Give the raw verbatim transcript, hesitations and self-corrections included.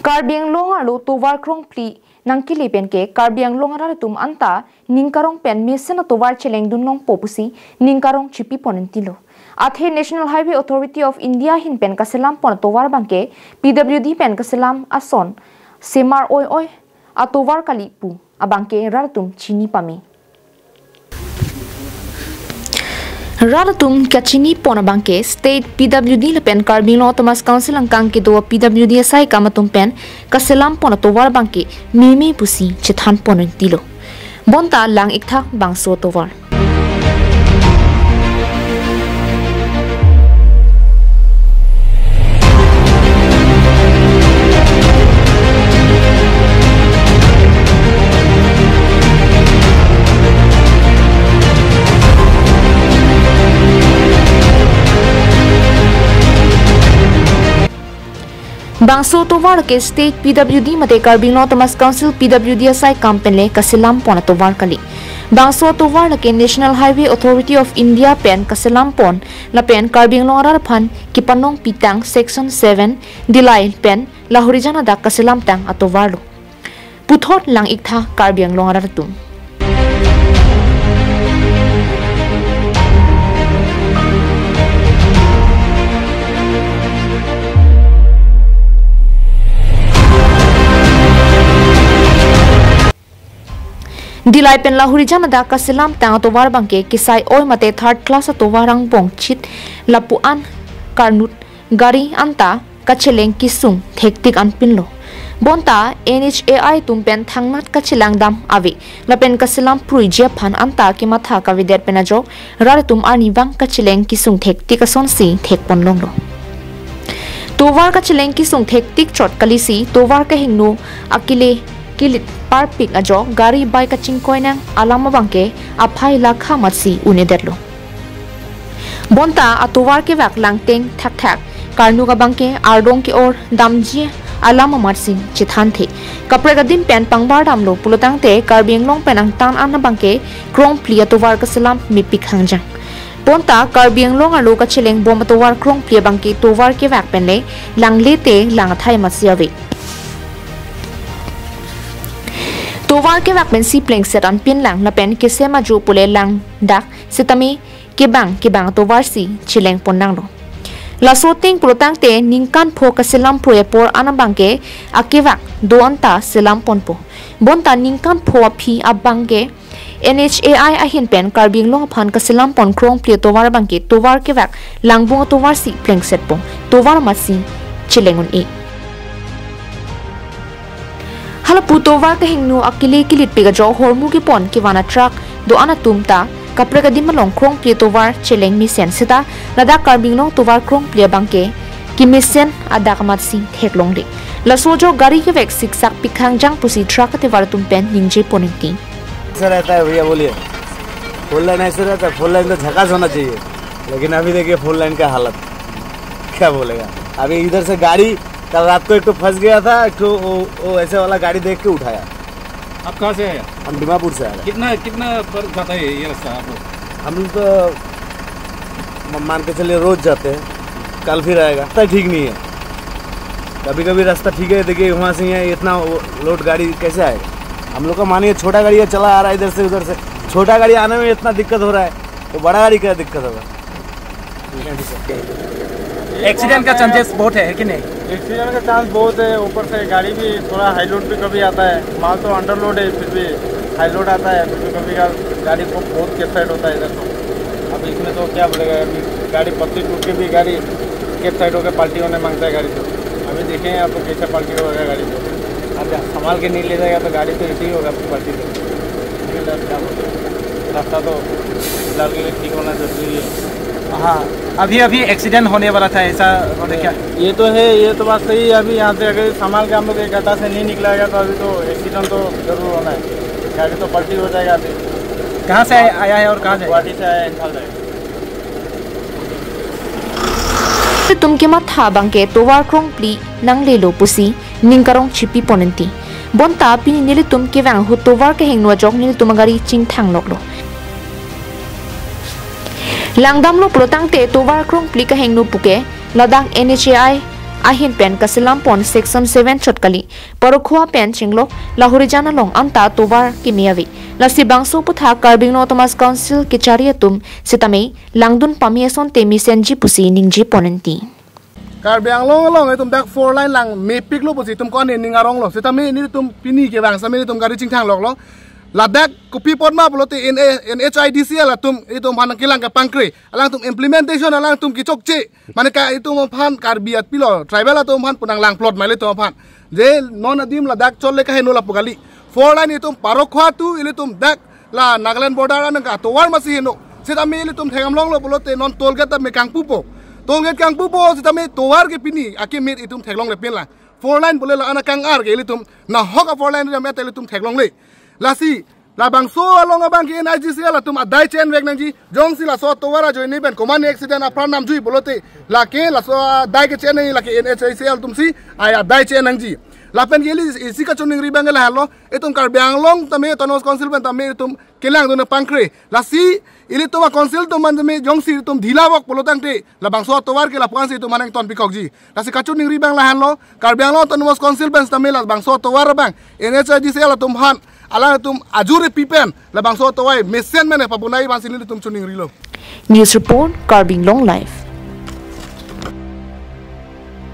Karbi Anglong arlo tovar krongphli nangkele pen ke Karbi Anglong arat atum anta ningkarong pen mesen atovar chelengdun longpo pusi ningkarong chipipon intilo. Athe National Highway Authority of India ahin pen kaselampon atovar abangke P W D pen kaselam ason semar oi-oi atovar kali pu abangke rat atum chini pame. Rat atum kachinipon abangke State P W D lapen Karbi Anglong Autonomous Council angkang kedo P W D asaikam atum pen kaselampon atovar abangke meme pusi chethanpon intilo. Bonta lang-ik tha bangso atovar. Bangso atovar ke State P W D mate Karbi Anglong Autonomous Council P W D asaikam pen le kaselampon atovar kali. Bangso atovar lake National Highway Authority of India pen kaselampon lapen Karbi Anglong arat aphan kepanong pitang Section seven Dillai pen Lahorijan adak kaselamtang atovarlo. Puthot lang-ik tha Karbi Anglong arat atum. Dillai pen Lahorijan adak kaselamtang atovar abangke kisai oi mate third class atovar angbong chit lapu-an karnut gari anta kacheleng kesung thektik anpinlo. Bonta N H A I atum pen thangnat kachelang dam ave lapen kaselam pruiji aphan anta kematha kavedet pen ajok rat atum arnivang kacheleng kesung thektik asonsi thekpon longlo. Tovar kacheleng kesung thektik chot kalisi tovar kehingno akele kelit parpik ajok gari bike kachingkoinang alam abangke aphai lakha matsi un-edetlo. Bonta atovar kevak langteng thakthak karnuk abangke ardong ke-or damji alam amatsi chethanthe. Kaprek adim pen pangbardamlo pulotangte Karbi Anglong pen angtan an abangke krongphli atovar kaselam mepik hangjang. Bonta Karbi Anglong arlo kachelengbom atovar krongphli abangke tovar kevak pen le langle te lang athai matsi ave. Tovar kevak pensi plengset anpin lang lapen kesem ajo pule lang dak setame kebang kebang atovarsi chelengpon nanglo. Laso ateng pulotangte ningkan pho kaselam phroi apor an abangke akevak do anta selamponpo. Bonta ningkan pho aphi abangke N H A I ahin pen Karbi Anglong aphan kaselampon krongphli atovar abangke tovar kevak langbung atovarsi plengsetpo. Tovar amatsi cheleng un-e. Halapu tovar kehingno akele kelitpik ajok hormu kepon kevan atruck do-an atum ta kaprek adim along krongphli tovar cheleng mesen seta ladak Karbi Anglong tovar krongphli abangke kemesen adak amatsi theklongle. Laso ajok gari kevek siksak pik hangjang pusi truck atovar atum pen ningjepon inti. ऐसा रहता है भैया, बोलिए। Four line ऐसे रहता है, four line तो झकास होना चाहिए, लेकिन अभी देखिए फोर लाइन का हालत, क्या बोलेगा। अभी इधर से गाड़ी, कल रात को एक तो फंस गया था, एक तो वो, वो ऐसे वाला गाड़ी देख के उठाया। आप कहाँ से आए? हम दीमापुर से आ रहे हैं। कितना, कितना पर जाता है ये रास्ता आप लोग? हम लोग तो म-, मान के चलिए रोज जाते हैं, कल फिर आएगा। रास्ता ठीक नहीं है, कभी कभी रास्ता ठीक है, देखिए वहाँ से यहाँ इतना वो लोड गाड़ी कैसे आएगा? हम लोग का मानिए छोटा गाड़ी है, चला आ रहा है इधर से उधर से, छोटा गाड़ी आने में इतना दिक्कत हो रहा है, तो बड़ा गाड़ी क्या दिक्कत होगा? एक्सीडेंट का चांसेस बहुत है, है कि नहीं? एक्सीडेंट का चांस बहुत है। ऊपर से गाड़ी भी थोड़ा हाई लोड पे कभी आता है, माल तो अंडरलोड है, फिर भी हाई लोड आता है, कभी कभी का गाड़ी को बहुत कैप्साइड होता है इधर तो। अब इसमें तो क्या बोलेगा, अभी गाड़ी पत्ती टूट के भी गाड़ी कैप्साइड होकर पलटी होने मांगता है गाड़ी तो। अभी देखें यहाँ तो कैसे पलटी होगा गाड़ी तो। अब संभाल के नहीं ले जाएगा तो गाड़ी तो ऐसे ही होगा पलटी तो। रास्ता तो फिलहाल के लिए ठीक होना जरूरी है। हाँ, अभी, अभी एक्सीडेंट होने वाला था, ऐसा रोड है क्या? ये तो है, ये तो बात सही है। अभी यहाँ से अगर संभाल के हम लोग एक गड्ढा से नहीं निकला गया तो अभी तो एक्सीडेंट तो जरूर होना है। गाड़ी तो पलटी हो जाएगा अभी। कहाँ से आया, आया है और कहाँ जाएगा? गुवाहाटी से आया है, इम्फाल जाएगा। Tum kematha abangke tovar krongphli nanglelo pusi ningkarong chipipon inti. Bonta pini nelitum kevang ahut tovar kehingno ajok nelitum agari chingthang loklo. Langdamlo pulotangte tovar krongphli kehingno puke ladak N H A I ahin pen kaselam pon section seven chot kali. Parokhowa pen chenglok la Horijan along anta tovar keme ave. Lasi bangso aphuthak Karbi Anglong Autonomous Council kechari atum sitame langdun pame asonte mesenji pusi ningje pon enti. Karbi Anglong along itum dak four lane lang mepiklo pusi itum ko-an ning aronglo. Sitame nelitum pini kevang sitame nelitum gari chingthang loklo. Ladak kopi apot ma pulote N A, N H I D C L atum itum aphan kelang kepangkre. Alangtum implementation alangtum kechokche. Mane ka itum aphan Karbi atpilo, tribal atum aphan pu nanglang plot ma ilitum aphan. Je non adim ladak chot le kaheno lapu kali. Four lane itum parokhowa tu ilitum dak la Nagaland border anang katovar masi heno. Sitame ilitum theklonglo pulote non toll gate tame kangpupo. Toll gate kangpupo sitame tovar ke pini akemit itum theklongle pinlang. Four lane pule la-an akang-ar ke ilitum nahok a four lane ri dam eta ilitum theklongle. Lasi labangso along abang ke N H I D C L atum adai che-envek nangji. Jongsi laso tovar ajoine pen komane accident apran namjui pulote lake laso adai ke che-en lake N H I D C L atum si ai adai che-en nangji. Lapen ke ili isi kachiningri abang ke lahenlo, itum Karbi Anglong tame Autonomous Council pen tame itum kelangdun pangkre. Lasi ilitum a-council atum aphan tame jongsi itum dhila vok pulo tangte labangso tovar ke lapu-an si itum aphan nangton pikokji. Lasi kachiningri abang lahenlo, Karbi Anglong Autonomous Council pen tame labangso tovar abang N H I D C L atum aphan alangtum ajure pi pen labangso tovar mesen mene pabonai abang si nelitum chiningrilo. News report, Karbi Anglong Live.